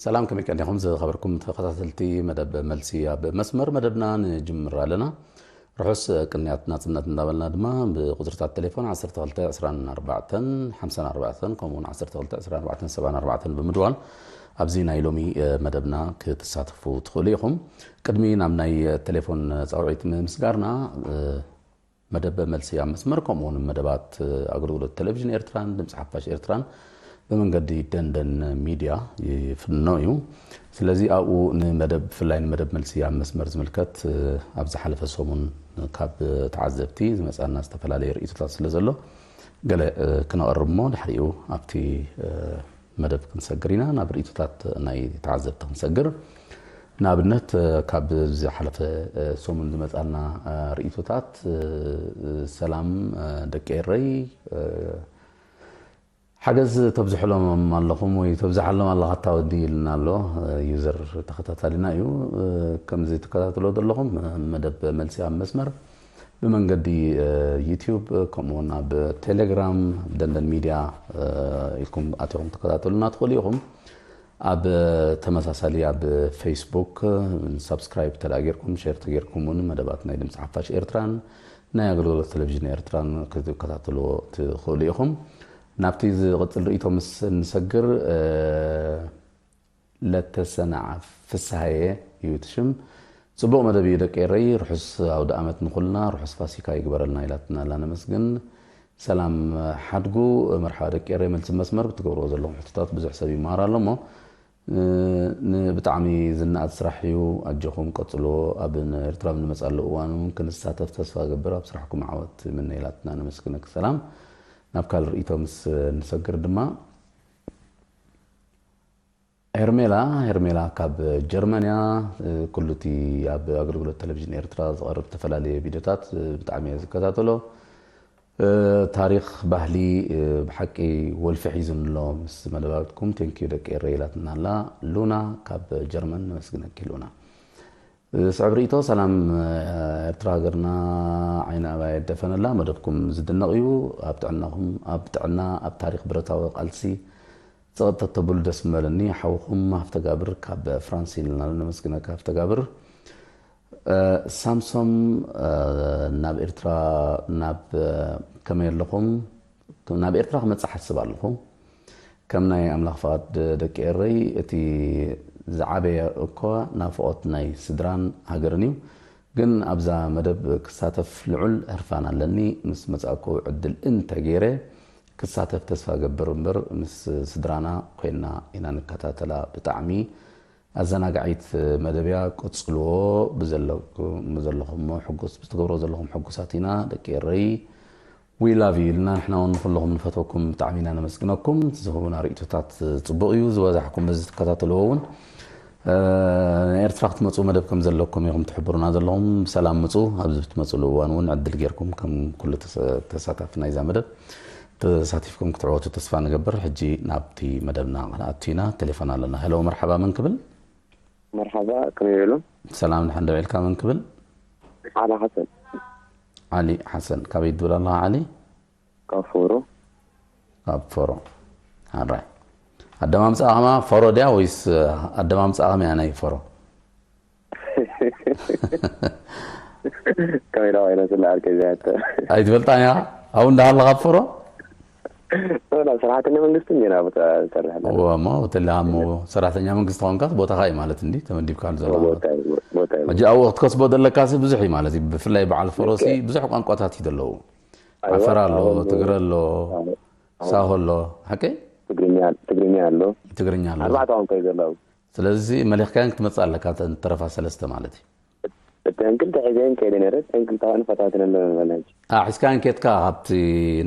ሰላም፣ ከመይ ቀኒኹም ዝኸበርኩም ተኸታተልቲ መደብ መልሲ ኣብ መስመር? መደብና ንጅምር ኣለና። ርሑስ ቅንያት ናጽነት እንዳበልና ድማ ብቁጽርታት ቴሌፎን ዓሰርተ ክልተ ዕስራን ኣርባዕተን ሓምሳን ኣርባዕተን ከምኡ እውን ዓሰርተ ክልተ ዕስራን ኣርባዕተን ሰብዓን ኣርባዕተን ብምድዋል ኣብዚ ናይ ሎሚ መደብና ክትሳተፉ ትኽእሉ ኢኹም። ቅድሚ ናብ ናይ ቴሌፎን ጻውዒት ምስጋርና፣ መደብ መልሲ ኣብ መስመር ከምኡ እውን መደባት ኣገልግሎት ቴሌቪዥን ኤርትራን ድምፂ ሓፋሽ ኤርትራን ብመንገዲ ደንደን ሚድያ ይፍኖ እዩ። ስለዚ ኣብኡ ንመደብ፣ ብፍላይ ንመደብ መልሲ ኣብ መስመር ዝምልከት፣ ኣብ ዝሓለፈ ሰሙን ካብ ተዓዘብቲ ዝመፃና ዝተፈላለየ ርእይቶታት ስለ ዘሎ ገለ ክነቕርብ እሞ ድሕሪኡ ኣብቲ መደብ ክንሰግር ኢና። ናብ ርእይቶታት ናይ ተዓዘብቲ ክንሰግር፣ ንኣብነት ካብ ዝሓለፈ ሰሙን ዝመፃና ርእይቶታት፣ ሰላም ደቂ ኤረይ፣ ሓገዝ ተብዝሕሎም ኣለኹም ወይ ተብዝሓሎም ኣለኻ ታወዲ ኢልና ኣሎ። ዩዘር ተኸታታሊና እዩ። ከምዚ ትከታተሎ ዘለኹም መደብ መልሲ ኣብ መስመር ብመንገዲ ዩቲዩብ፣ ከምኡ እውን ኣብ ቴሌግራም ደንደን ሚድያ ኢልኩም ኣቲኹም ትከታተሉና ትኽእሉ ኢኹም። ኣብ ተመሳሳሊ ኣብ ፌስቡክ ሳብስክራይብ ተዳ ጌርኩም፣ ሼር ተጌርኩም እውን መደባት ናይ ድምፂ ሓፋሽ ኤርትራን ናይ ኣገልግሎት ቴሌቪዥን ኤርትራን ክትከታተልዎ ትኽእሉ ኢኹም። ናብቲ ዝቕፅል ርእይቶ ምስ እንሰግር፣ ለተሰናዓ ፍስሃየ እዩ እቲ ሽም። ጽቡቕ መደብ እዩ ደቂ ኤረይ፣ ርሑስ ኣውደ ኣመት ንኹልና፣ ርሑስ ፋሲካ ይግበረልና ኢላትና ኣላ ነመስግን። ሰላም ሓድጉ፣ መርሓባ ደቂ ኤረይ፣ መልሲ መስመር ብትገብርዎ ዘለኹም ሕቶታት ብዙሕ ሰብ ይመሃር ኣሎ እሞ፣ እ፣ ን-፣ ብጣዕሚ ዝነኣድ ስራሕ እዩ፣ ኣጆኹም ቀጽልዎ። ኣብ ን-፣ ኤርትራ ኣብ ንመጻሉ እዋን እውን ክንሳተፍ ተስፋ እገብር፣ ኣብ ስራሕኩም ዓወት ይምነ ኢላትና ነመስግነኪ። ሰላም። ናብ ካልእ ርእይቶ ምስ ንሰግር ድማ፣ ሄርሜላ፣ ሄርሜላ ካብ ጀርመን እያ። ኩሉ እቲ ኣብ ኣገልግሎት ቴሌቪዥን ኤርትራ ዝቐርብ ዝተፈላለየ ቪድዮታት ብጣዕሚ እየ ዝከታተሎ። ታሪኽ፣ ባህሊ ብሓቂ ወልፊ ሒዙኒ ኣሎ ምስ መደባትኩም። ቴንኪዩ ደቂ ኤረይ ኢላትና ኣላ ሉና ካብ ጀርመን። ነመስግነኪ ሉና። ስዕብ ርእይቶ፣ ሰላም ኤርትራ ሃገርና ዓይኒ ኣባይ የደፈነላ። መደብኩም ዝድነቕ እዩ። ኣብ ጥዕናኹም፣ ኣብ ጥዕና፣ ኣብ ታሪኽ ብረታዊ ቃልሲ ጸቕጥ ተተብሉ ደስ ምበለኒ። ሓውኹም ሃፍተጋብር ካብ ፍራንስ ኢልና ነመስግነካ ሃፍተጋብር። እ፣ ሳምሶም፣ እ፣ ናብ ኤርትራ፣ ናብ፣ እ፣ ከመይ ኣለኹም? ናብ ኤርትራ ክመጽእ ሓስብ ኣለኹ። ከም ናይ ኣምላኽ ፍቓድ ደቂ ኤረይ፣ እቲ ዝዓበየ እኳ ናፍቖት ናይ ስድራን ሃገርን እዩ። ግን ኣብዛ መደብ ክሳተፍ ልዑል ህርፋን ኣለኒ። ምስ መጻእኩ ዕድል እንተ ገይረ ክሳተፍ ተስፋ ገብር እምበር፣ ምስ ስድራና ኮይና ኢና ንከታተላ። ብጣዕሚ ኣዘናጋዒት መደብ እያ። ቀጽልዎ። ብዘለኩ-፣ ብዘለኹሞ ሕጉስ፣ ብትገብሮ ዘለኹም ሕጉሳት ኢና ደቂ ኤረይ። We love you ኢልና ንሕና እውን ንኹለኹም ንፈትወኩም፣ ብጣዕሚ ኢና ነመስግነኩም። እቲ ዝህቡና ርእይቶታት ጽቡቕ እዩ፣ ዝበዛሕኩም በዚ ትከታተልዎ እውን፣ እ፣ ንኤርትራ ክትመጹ መደብ ከም ዘለኩም ኢኹም ትሕብሩና ዘለኹም። ብሰላም ምጹ። ኣብዚ ብትመጹሉ እዋን እውን ዕድል ጌርኩም ከም ኩሉ ተሰ-፣ ተሳታፊ ናይዛ መደብ ተሳቲፍኩም ክትዕወቱ ተስፋ ንገብር። ሕጂ ናብቲ መደብና ክንኣቱ ኢና። ቴሌፎን ኣለና። ሄሎ፣ መርሓባ፣ መን ክብል? መርሓባ፣ ከመይ በሉ? ሰላም፣ ድሓን ደው ኢልካ፣ መን ክብል? ዓሊ ሓሰን። ዓሊ ሓሰን፣ ካበይ ትብል ኣለኻ ዓሊ? ካብ ፎሮ። ካብ ፎሮ። ኣራይ። ኣደማምጻኣ ከማ ፎሮ ድያ ወይስ ኣደማምጻኣ ከመይ እያ ናይ ፎሮ? ከመይ ኢላ ኮይና ስለ ዓርከይ እዚኣ እተ-፣ ኣይትፈልጣን እያ? ኣብኡ እንዳሃለኻ ኣብ ፎሮ? ወላ ሰራሕተኛ መንግስቲ እንዲና ቦታ ዝሰርሕ ኣለና። እወ፣ እሞ ተላ እሞ ሰራሕተኛ መንግስቲ ኾንካ ቦታኻ እዩ ማለት እንዲ ተመዲብካሉ ዘሎ። ቦታ እዩ፣ ቦታ እዩ። ሕጂ ኣብኡ ክትከስቦ ዘለካ ሲ ብዙሕ እዩ ማለት እዩ። ብፍላይ በዓል ፎሮ ሲ ልክዕ። ብዙሕ ቋንቋታት እዩ ዘለዎ። ኣይዋ፣ ዓፈር ኣሎ፣ ኣሁን ትግረ ኣሎ፣ ኣሁን ሳሆ ኣሎ፣ ሓቀይ? ትግርኛ፣ ትግርኛ ኣሎ። ትግርኛ ኣሎ። ኣርባዕተ ቋንቋ እዩ ዘሎ። ስለዚ መሊኽካያን ክትመጽእ ኣለካ፣ እተን ተረፋ ሰለስተ ማለት እዩ። እተን ክልተ ሒዘን ከይደ ነረ፣ እተን ክልተ ኸኣ ፈታትነን ኣሎ ንበል ሕጂ። አ፣ ሒዝካያን ኬድካ ካብቲ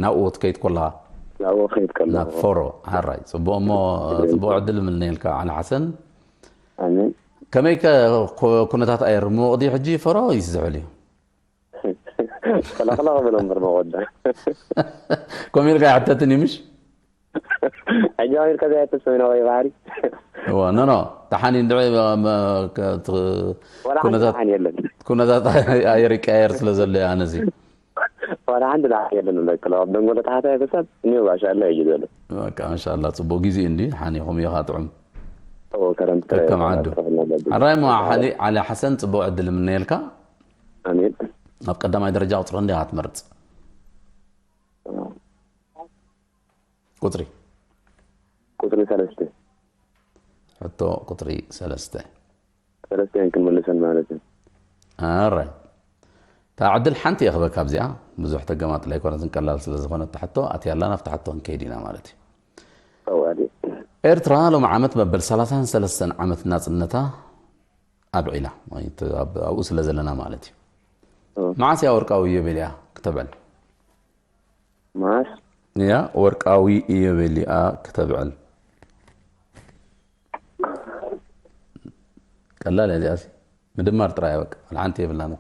ናብኡ ክትከይድ ከለኻ? ናብኡ ክኸይድ ከለኹ። ናብ ፎሮ፣ ሓራይ። ጽቡቕ እሞ፣ ትግርኛ። ጽቡቕ ዕድል እምነየልካ ዓሊ ሓሰን። ኣሜን። ከመይ ከ ኩ-፣ ኩነታት ኣየር ምውቕ ድዩ ሕጂ ፎሮ ወይስ ዝሑል እዩ? ከላኸላ ክብሎ እምበር መወዳ። ከምኡ ኢልካ ኣይሕተትን እዩ ምሽ? ሕጂ ኣሜሪካ ዘይሕተት ሰሜናዊ ባሕሪ። እዋ፣ ኖ፣ ኖ። ደሓን እዩ እንድዒ፣ መ-፣ ከ-፣ ት-፣ ዋላ ሓንቲ ኩነታት፣ ደሓን የለን። ኩነታት ኣየር ይቀያየር ስለ ዘሎ እየ ኣነ እዚ። ዋላ ሓንቲ ደሓን የለን እብለካ ኣለኹ። ኣብ ደንጎሎ ታሕታይ ክሳብ እኒኦ ባሻ ኣላ እዩ ዝበለ። በቃ፣ ማሻኣላ፣ ጽቡቕ ግዜ እዩ እንዲ፣ ሓኒኹም እዩ ኸዓ ጥዑም። ኦ፣ ከረምቲ ከከም ዓዱ። ኣራይ ሞ ዓሊ፣ ዓሊ ሓሰን፣ ጽቡቕ ዕድል እምነየልካ። ኣሜን። ኣብ ቀዳማይ ደረጃ ቁጽሪ ክንደይ ኢኻ ትመርጽ? ቁጽሪ። ቁጽሪ ሰለስተ። ሕቶ ቁጽሪ ሰለስተ። ሰለስተ እየን ክንመልሰን ማለት እዩ። ኣራይ። እታ ዕድል ሓንቲ እየ ክበካ ኣብዚኣ። ብዙሕ ተገማጥል ኣይኮነትን፣ ቀላል ስለ ዝኾነት እታ ሕቶ ኣትያ ኣላ፣ ናብታ ሕቶ ክንከይድ ኢና ማለት እዩ። ኣዋዲ። ኤርትራ ሎም ዓመት መበል ሰላሳን ሰለስተን ዓመት ናጽነታ ኣብዒላ፣ ወይ ት-፣ ኣብ-፣ ኣብኡ ስለ ዘለና ማለት እዩ። እ። መዓስ እያ ወርቃዊ ኢዮቤልያ ክተብዕል? ማስ እያ ወርቃዊ ኢዮቤልያ ክተብዕል? ቀላል እያ እዚኣሲ። ምድማር ጥራይ በቃ፣ ወላ ሓንቲ የብላን።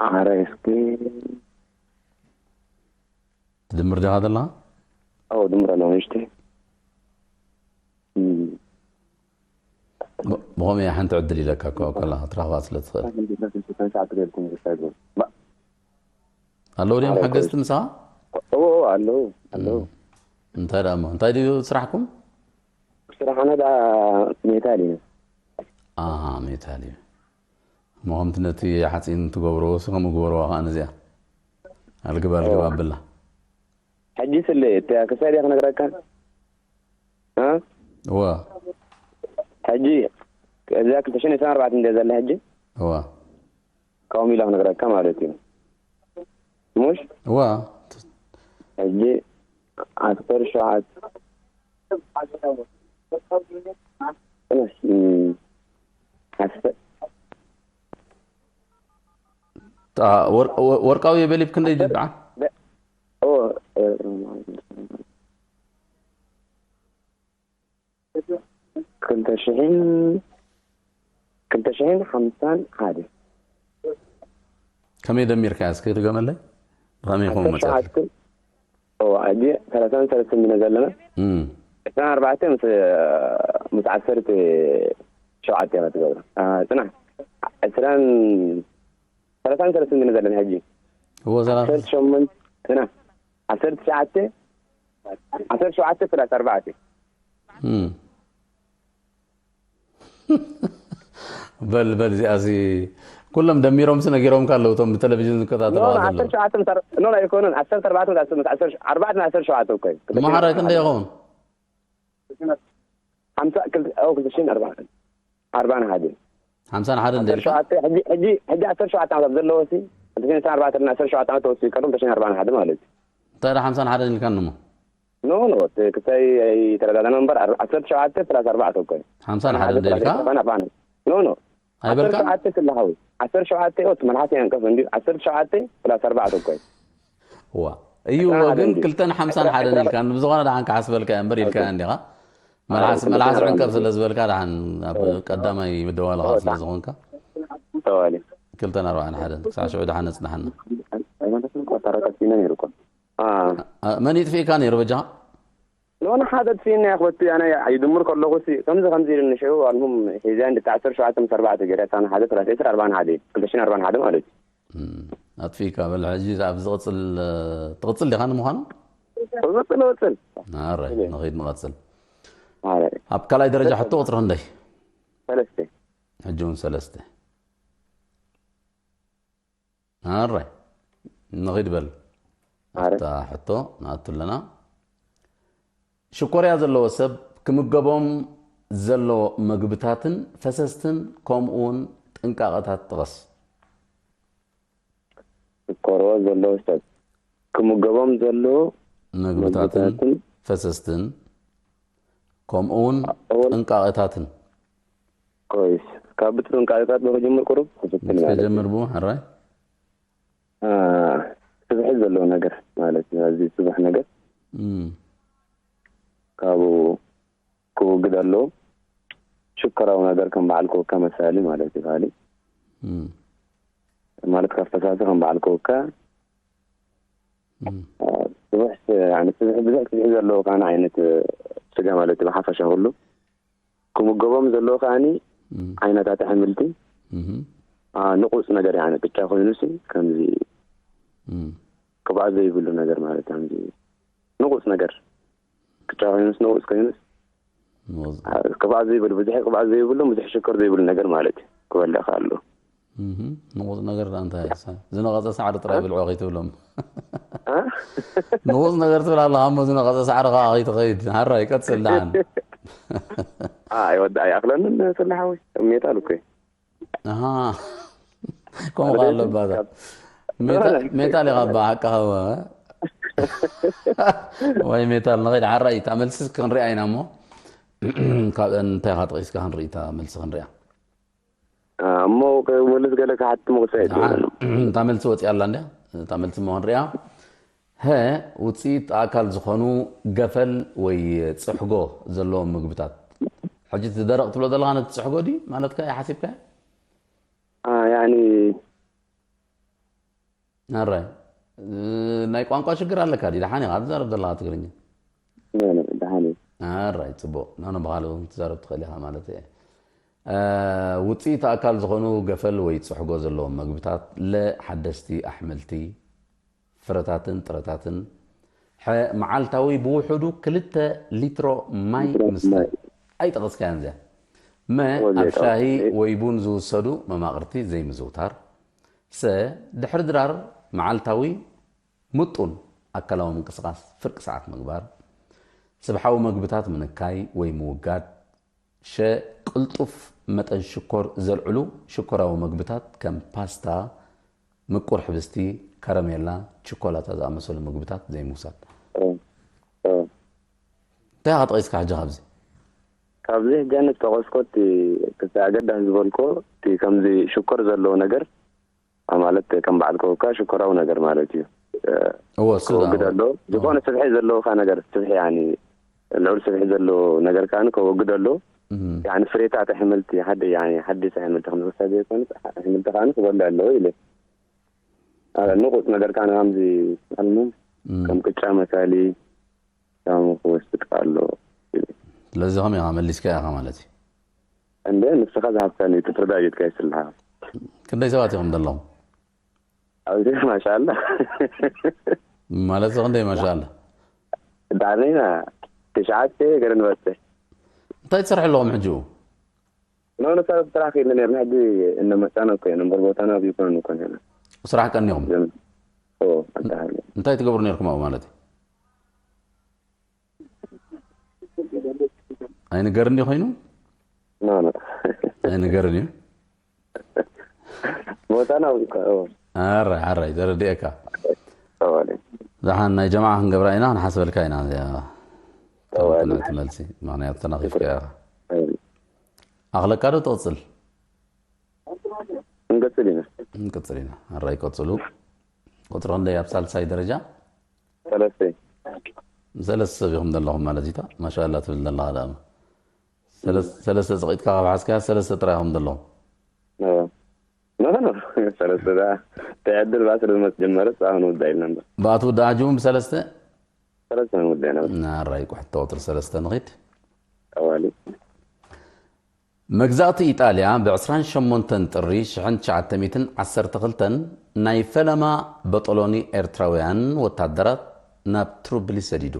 ኣረ እስኪ ትድምር ዲኻ ዘለኻ? ኣው ድምር ኣለዎ ንሽቲ ብ-፣ ብኸምኡ እያ ሓንቲ ዕድል ኢለካ እኮ፣ ኣብ ከላ ክትረኽባ ስለ ትኽእል። ኣለዉ ድዮም ሓገዝቲ ምሳኻ? ኣለዉ ድዮም ሓገዝቲ ምሳኻ? ኣለዉ ኣለዉ። እንታይ ደኣ እሞ፣ እንታይ ድዩ ስራሕኩም? ስራሕና ደኣ ሜታል እዩ። ኣሃ፣ ሜታል እዩ። እሞ ከምቲ ነቲ ሓፂን ትገብርዎ ሲ ከምኡ ግበርዋ ከዓ ነዚኣ። ኣልግብ ኣልግብ ኣብላ። ሕጂ ስለ እቲ ክሳይ ዲያ ክነግረካ። እ? እዋ። ሕጂ እዛ ክልተ ሽሕን ዕስራን ኣርባዕተን እንደ ዘላ ሕጂ እዋ። ካብኦም ኢላ ክነግረካ ማለት እዩ። ሙሽ እዋ። ሕጂ ዓሰርተ ሸውዓተ ዓሰርተ ጣ-፣ ወር-፣ ወ-፣ ወርቃዊ የበሊብ ክንደይ ድዩ በዓል? ክልተ ሽሕን ክልተ ሽሕን ሓምሳን ሓደ። ከመይ ደሚርካ እስኪ ድገመለይ? ብኸመይ ይኸውን መጸ? ሸዓተ ኦ ኣጂ ሰላሳን ሰለስትን ዘለና እም። ዕስራን ኣርባዕተ ምስ ምስ ዓሰርተ ሸውዓተ ኢኻ ትገብሮ። አ፣ ጽናሕ ዕስራን ሰላሳን ሰለስትን ዘለና ሕጂ እዎ ሰላሳ ዓሰርተ ሸሞንተ ጽናሕ ዓሰርተ ትሽዓተ ዓሰርተ ሸውዓተ ፕላስ ኣርባዕተ እም። በል በል እዚኣሲ ኩሎም ደሚሮምሲ ነጊሮምካ ኣለዉ እቶም ብቴሌቪዥን ዝከታተሉ ኖ ዘለዉ። ዓሰርተ ሸውዓተ ምስ ኣር- ኖ ኣይኮነን ዓሰርተ ኣርባዕተ ምስ ዓሰርተ ዓሰርተ ኣርባዕተ ምስ ዓሰርተ ሸውዓተ እኮ እዩ። መሓረ ክንደይ ይኸውን? ሓምሳ ክልተ ኦ ክልተ ሽሕን ኣርባዕተን ኣርባን ሓደ ሓምሳን ሓደን ዓሰርተ ደልካ? ሸውዓተ ሕጂ ሕጂ ሕጂ ዓሰርተ ሸውዓተ ዓመት ኣብ ዘለዎ ሲ ክልተ ሽሕን ዕስራን ኣርባዕተን ዓሰርተ ሸውዓተ ዓመት ተወሲዱ ከሎ ክልተ ሽሕን ኣርባን ሓደ ማለት እዩ። እንታይ ደኣ ሓምሳን ሓደን ኢልካኒ እሞ? ኖ ኖ እቲ ክሳይ ኣይተረዳዳና እምበር ኣር- ዓሰርተ ሸውዓተ ፕላስ ኣርባዕተ እኮ እዩ። ሓምሳን ሓደን ደልካ? ኖ ኖ ኣይበልካ? ዓሰርተ ሸውዓተ ስለ ሓዊ ዓሰርተ ሸውዓተ ኦት መልሓስ ያንቀፍ እንዲ ዓሰርተ ሸውዓተ ፕላስ ኣርባዕተ እኮ እዩ። እዋ እዩ ዕስራን እዎ ሓደን ግን ድዩ? ክልተን ሓምሳን ሓደን ኢልካ ብዝኾነ ደሓን ክሓስበልካ እምበር ኢልካ እንዲኻ መልሓስ መልሓስ ዕንቀብ ስለ ዝበልካ ደሓን ኣብ ቀዳማይ ምደዋልኻ ስለ ዝኾንካ ተዋሊ ክልተን ኣርባዕን ሓደን ክሳዕ ሽዑ ደሓን ነጽናሓና ኣይመለስን እኮ ኣታረቀሲነ ነይሩ እኮ አ አ- መን ይጥፊእካ ነይሩ በጃኻ? ኖ ንሓደ ትፊእና ያኽበቱ ያነ ይድምር ከለኹ ሲ ከምዚ ከምዚ ኢሉ ንሽዑ ኣልሙም ሒዚያ እንዲ ዓሰርተ ሸውዓተ ምስ ኣርባዕተ ገይረ ሳን ሓደ ፕላስ ዕስራ ኣርባን ሓደ ክልተ ሽሕን ኣርባን ሓደ ማለት እዩ። እም፣ ኣጥፊእካ በል ሕጂ ኣብ ዝቕጽል እ፣ ትቕጽል ዲኻ ንምዃኑ? ወፅል ወፅል ኣረ ንኸይድ ንቐጽል ኣረ ኣብ ካልኣይ ደረጃ ሕቶ ቁጽሪ ክንደይ? ሰለስተ ሕጂ እውን ሰለስተ ኣረ ንኸይድ በል ኣረ ኣብታ ሕቶ ንኣቱ ኣለና። ሽኮርያ ዘለዎ ሰብ ክምገቦም ዘለዎ መግብታትን ፈሰስትን ከምኡ እውን ጥንቃቐታት ጥቐስ። ክኮርዎ ዘለዎ ሰብ ክምገቦም ዘለዎ መግብታትን መግብታትን ፈሰስትን ከምኡ እውን እውን ጥንቃቐታትን ኮይስ ካብ ብጥንቃቄታት ብክጅምር ቁሩብ ክፍትን ማለት እዩ። ከጀምር ብኡ ሕራይ አ፣ ስብሒ ዘለዎ ነገር ማለት እዩ። ኣዝዩ ስቡሕ ነገር እም፣ ካብኡ ክውግድ ኣለዎ። ሽኮራዊ ነገር ከም በዓል ኮካ መሳሊ ማለት እዩ። ካሊ እም፣ ማለት ካብ ፈሳሲ ከም በዓል ኮካ እም፣ አ፣ ስቡሕ ስ- ያኒ ስብሒ ብዙሕ ስብሒ ዘለዎ ካነ ዓይነት ስጋ ማለት እዩ። ብሓፈሻ ኩሉ ክምገቦም ዘለዎ ከዓኒ እም፣ ዓይነታት ኣሕምልቲ እም፣ አ፣ ንቁፅ ነገር ያኒ ብቻ ኮይኑሲ ከምዚ እም። ክብኣት ዘይብሉ ነገር ማለት ከምዚ ንቑጽ ነገር ክጫ ኮይኑስ ንቑጽ ኮይኑስ ንቑጽ ክብኣት ዘይብሉ ብዙሕ ክብኣት ዘይብሉ ብዙሕ ሽኮር ዘይብሉ ነገር ማለት እዩ ክበልዕ ከኣሉ እህ፣ ንቑጽ ነገር ደኣ እንታይ እሳ ዝነቐጸ ሳዕሪ ጥራይ ብልዖ ከይትብሎም ንቑጽ ነገር ትብል ኣለኻ እሞ ዝነቐጸ ሳዕሪ ከዓ ከይትኸይድ ሓራ ይቀጽል ደሓን ኣይወዳ ኣይኣኽለንን ስላሓዊ ሜታል እኮ እዩ ኣሃ ከምኡ ኣለባታ ሜታል ኢኻ ባ ሓቃ ወይ ሜታል ንኸይድ ሓራ እዩ እታ መልሲ ክንሪኣ ኢና እሞ ካብ እንታይ ኢኻ ጠቒስካ ክንርኢ እታ መልሲ ክንሪኣ እሞ ክምልስ ገለ ክሓትት ምቕሳ እዩ እታ መልሲ ወፂኣ ኣላ እንድያ እታ መልሲ እሞ ክንሪኣ ሀ ውፅኢት ኣካል ዝኾኑ ገፈል ወይ ፅሕጎ ዘለዎም ምግብታት ሕጂ እቲ ደረቕ ትብሎ ዘለኻ ነቲ ፅሕጎ ድዩ ማለትካ እዩ ሓሲብካ ያኒ ኣራይ ናይ ቋንቋ ሽግር ኣለካ ድዩ ደሓን ኢኻ ትዛረብ ዘለኻ ትግርኛ ደሓን እዩ ኣራይ ፅቡቕ ናኖ ብኻልእ እውን ትዛረብ ትኽእል ኢኻ ማለት እየ ውፅኢት ኣካል ዝኾኑ ገፈል ወይ ፅሕጎ ዘለዎም መግብታት ለ ሓደስቲ ኣሕምልቲ ፍረታትን ጥረታትን ሐ መዓልታዊ ብውሕዱ ክልተ ሊትሮ ማይ ምስታይ ኣይጠቐስካያን እዚኣ መ ኣብ ሻሂ ወይ ቡን ዝውሰዱ መማቕርቲ ዘይምዝውታር ሰ ድሕሪ ድራር መዓልታዊ ምጡን ኣካላዊ ምንቅስቓስ ፍርቂ ሰዓት ምግባር ስብሓዊ መግብታት ምንካይ ወይ ምውጋድ ሸ ቅልጡፍ መጠን ሽኮር ዘልዕሉ ሽኮራዊ መግብታት ከም ፓስታ፣ ምቁር ሕብስቲ፣ ከረሜላ፣ ችኮላታ ዝኣመሰሉ ምግብታት ዘይምውሳድ። እንታይ ኢኻ ጠቒስካ ሕጂ ካብዚ? ካብዚ ሕጂ ኣነ ዝጠቐስኮ እቲ ክልተ ኣገዳሲ ዝበልኮ እቲ ከምዚ ሽኮር ዘለዎ ነገር ማለት ከም በዓል ኮካ ሽኮራዊ ነገር ማለት እዩ እወ እሱ ከወግድ ኣሎ ዝኾነ ስብሒ ዘለውካ ነገር ስብሒ ያኒ ልዑል ስብሒ ዘለዎ ነገር ከዓ ከወግድ ኣሎ ያኒ ፍሬታት ኣሕምልቲ ሓደ ያኒ ሓደስ ኣሕምልቲ ከም ዝወሰደ ይኮንስ ኣሕምልቲ ከዓ ክበሉ ኣለዎ ኢለ ንቁፅ ነገር ከዓ ከምዚ ኣልሙ ከም ቅጫ መሳሊ ሻሙ ክወስድ ኣሎ ስለዚ ከመይ ኢኻ መሊስካ ኢኻ ማለት እዩ እንደ ንስኻ ዝሃብካኒ እቲ ፍርዳ ጌትካ ይስልሓ ክንደይ ሰባት ኢኹም ዘለኹም ኣብዚ ማሻላ ማለት ክንደይ ማሻላ ዳዕነይና ትሽዓተ ገረ ንበርተ እንታይ ትሰርሑ ኣለኹም ሕጂ ኖ ንሳ ስራሕ ከይድና ነርና ሕጂ እነመጣና እኮ ኢና እምበር ቦታና ኣብዚ ይኮነ እኮ ነርና ስራሕ ቀኒኹም ኦ ኣዳሃለ እንታይ ትገብሩ ነርኩም ኣብኡ ማለት እዩ ኣይንገርን እዩ ኮይኑ ኖ ኖ ኣይንገርን እዩ ቦታና ኣብዚ እኮ ኦ ኣራይ ኣራይ ተረዲኤካ ተዋለ ደሓን ናይ ጀማዓ ክንገብራ ኢና ክንሓስበልካ ኢና እዚኣ ተዋለ ትምህርቲ መልሲ ምክንያቱ ተናኺፍካ ኢኻ ኣኽለካ ዶ ትቕፅል እንቀፅል ኢና ንቅፅል ኢና ኣራይ ቀፅሉ ቁፅሪ ክንደይ ኣብ ሳልሳይ ደረጃ ሰለስተ ሰለስተ ሰብ ኢኹም ዘለኹም ማለት እዩ ማሻላ ትብል ዘለኻ ደኣ ሰለስተ ፀቂጥካ ካብ ሓዝካ ሰለስተ ጥራይ ኢኹም ዘለኹም ኖ ኖ ሰለስተ ዳ ተዕድል ባ ስለ ዝመፅ ጀመረ ፃ ክንውዳ ኢልና እምበር ብኣት ውዳ ሕጂ እውን ብሰለስተ ሰለስተ ክንውዳ ኢና ናራይ ቁሕቶ ቁፅሪ ሰለስተ ንኺድ ኣዋሊ መግዛእቲ ኢጣልያ ብ28 ጥሪ 1912 ናይ ፈለማ በጦሎኒ ኤርትራውያን ወታደራት ናብ ትሩብሊ ሰዲዱ።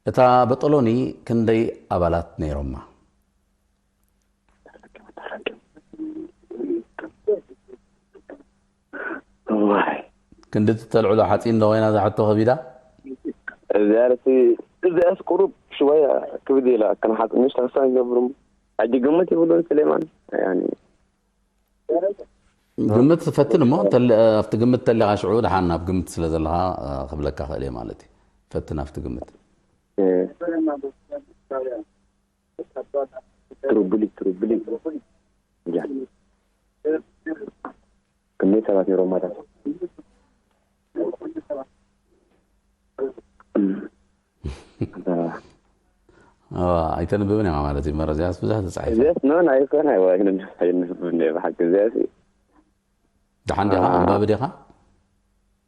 እታ በጦሎኒ ክንደይ ኣባላት ነይሮማ? ክንዲ ተልዕሎ ሓፂን ዶ ኮይና እዛ ሕቶ ከቢዳ? እዚኣ ርሲ እዚኣስ ቁሩብ ሽወያ ክብድ ኢላ ከነሓፅን ምሽ ተስፋ ንገብር እሞ ሕጂ ግምት ይብሉን ስሌማን ያኒ ግምት ፈትን እሞ ተለ- ኣብቲ ግምት ተሊኻ ሽዑ ደሓን ናብ ግምት ስለ ዘለኻ እ፣ ክብለካ ክእል እየ ማለት እዩ ፈትን ኣብቲ ግምት ትሩብሊ ትሩብሊ እያ። ክንደይ ሰባት ነይሮም ማለት ኣይተንብብን ኢኻ ማለት እዩ መረዚያስ ብዙሕ ተፃሒፈ እዚስ ኖን ኣይኮን ኣይኮን ብሓቂ እዚስ ደሓን ዲኻ ኣንባቢ ዲኻ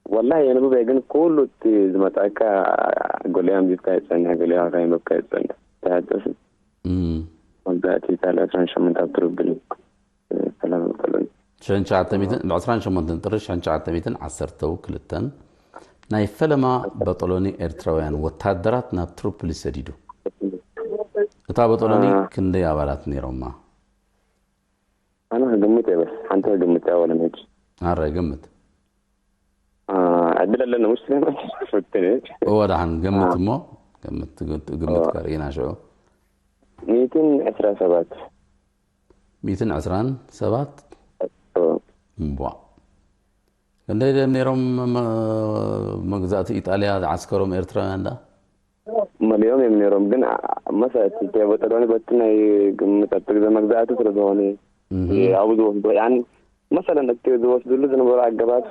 ወላ የንብበ ግን ኩሉ እቲ ዝመጣካ ገሊኡ ኣንቢብካ ይፀንሕ ገሊኡ ከይንበብካ ይፀንሕ ተሃደሱ እም። መግዛእቲ ኢጣልያ ዕስራን ሸሞንተ ኣብ ትርብል ሰላም ይበሉን ሽሕን ትሽዓተ ሚእትን ብ28 ጥሪ ሽሕን ትሽዓተ ሚእትን ዓሰርተ ክልተን ናይ ፈለማ በጦሎኒ ኤርትራውያን ወታደራት ናብ ትሩፕሊ ሰዲዱ። እታ በጦሎኒ ክንደይ ኣባላት ነይሮማ? ኣነ ክግምት እየ። በስ ሓንቲ ክግምት እያ። ወለ ነች ኣረ ግምት። ዕድል ኣለኒ ውስጥ ፈትን እወ ደሓን ገምት እሞ ገምት፣ ግምት ከርእና ሽዑ። ሚእትን ዕስራ ሰባት። ሚእትን ዕስራን ሰባት? እምቧ። ክንደይ ደም ነይሮም? መግዛእቲ ኢጣልያ ዝዓስከሮም ኤርትራውያን ዳ? መሊኦም እዮም ነይሮም። ግን መሰ በጠሎኒ በቲ ናይ ግምጠጥ ግዜ መግዛእቲ ስለዝኾነ ኣብኡ ዝወስዱ ያን መሰለን እቲ ዝወስዱሉ ዝነበሩ ኣገባብ።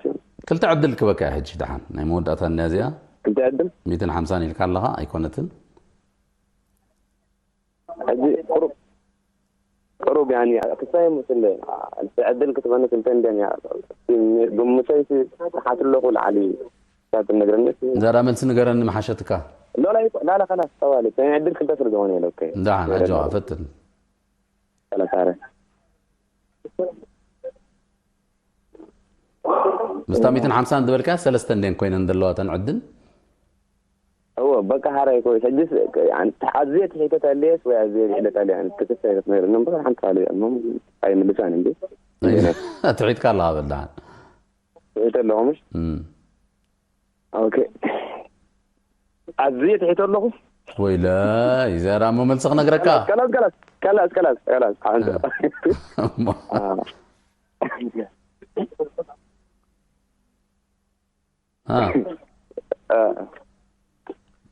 ክልተ ዕድል ክበካ ሕጂ ደሓን ናይ መወዳእታ እንድያ እዚኣ። ክልተ ዕድል ሚእትን ሓምሳን ኢልካ ኣለኻ ኣይኮነትን። ሕጂ ቁሩብ ቁሩብ ያኒ ክሳይ ምስል ዕድል ክትበኒ ክልተ እንደን እያ። ብምሰይ ሓት ኣለኹ ላዕሊ ሳት ነግረኒ። ዛዳ መልሲ ንገረኒ መሓሸትካ። ሎላ ላላ ከላስ ተባለ ናይ ዕድል ክልተ ስለ ዝኾነ የለ። ደሓን ኣጆኻ ፈትን። ከላሳረ ምስታ ሚእትን ሓምሳን ዝበልካ ሰለስተ እንደን ኮይነን ዘለዋ ተን ዕድል። እዎ በቃ ሓራይ ኮይ ሕጅስ ኣዝየ ትሒተት ኣለየስ ወይ ኣዝየ ልዕለት ኣለያ ትክስ ኣይነት ነገር ነበር ሓንቲ ካልእ እሞ ኣይምልሳን እንዴ። ትሒትካ ኣለኻ በል ደሓን። ትሒተ ኣለኹ ምሽ። ኦኬ ኣዝየ ትሒተ ኣለኹ። ወይለ ይዘራ እሞ መልሲ ክነግረካ። ከላስ ከላስ ከላስ ከላስ ከላስ ሓንተ